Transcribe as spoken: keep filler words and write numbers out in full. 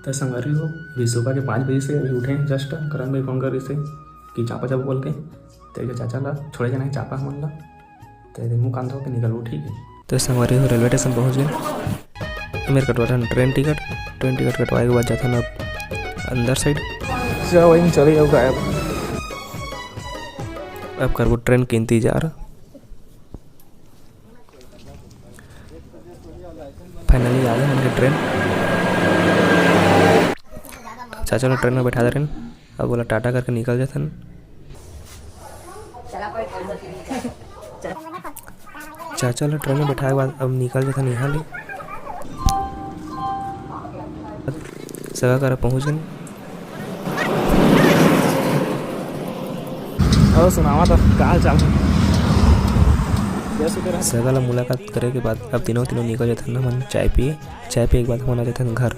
त संगवारी हो, अभी सुबह के पाँच बजे से अभी उठे हैं just, करण भाई फोन करिस हे कि चापा जाबो बोल के। त चाचा ला छोड़े जाना हे चापा हमन ला। त मुँह कान धो के निकलबो, ठीक है। त संगवारी हो, रेलवे स्टेशन पहुँच गए। मेर कटवा थन ट्रेन टिकट। ट्रेन टिकट कटवाए के बाद जाथन अब अंदर side। जा वहीं चले जाओ गायब। अब करबो ट्रेन के इंतजार। Finally आ गए हमन के ट्रेन। चाचा ला ट्रेन में बैठा दे रहेन। अब ओला टाटा करके निकल जाथन। चाचा ला ट्रेन में बैठाए के बाद अब निकल जाथन यहाँ ले। सगा करा पहुँच गए। और सुनावा तो का हाल चाल हे? सगा ला मुलाकात करे के बाद अब तीनों, तीनों निकल जाथन हमन चाय पिए। चाय पिए के बाद हमन आ जाथन घर।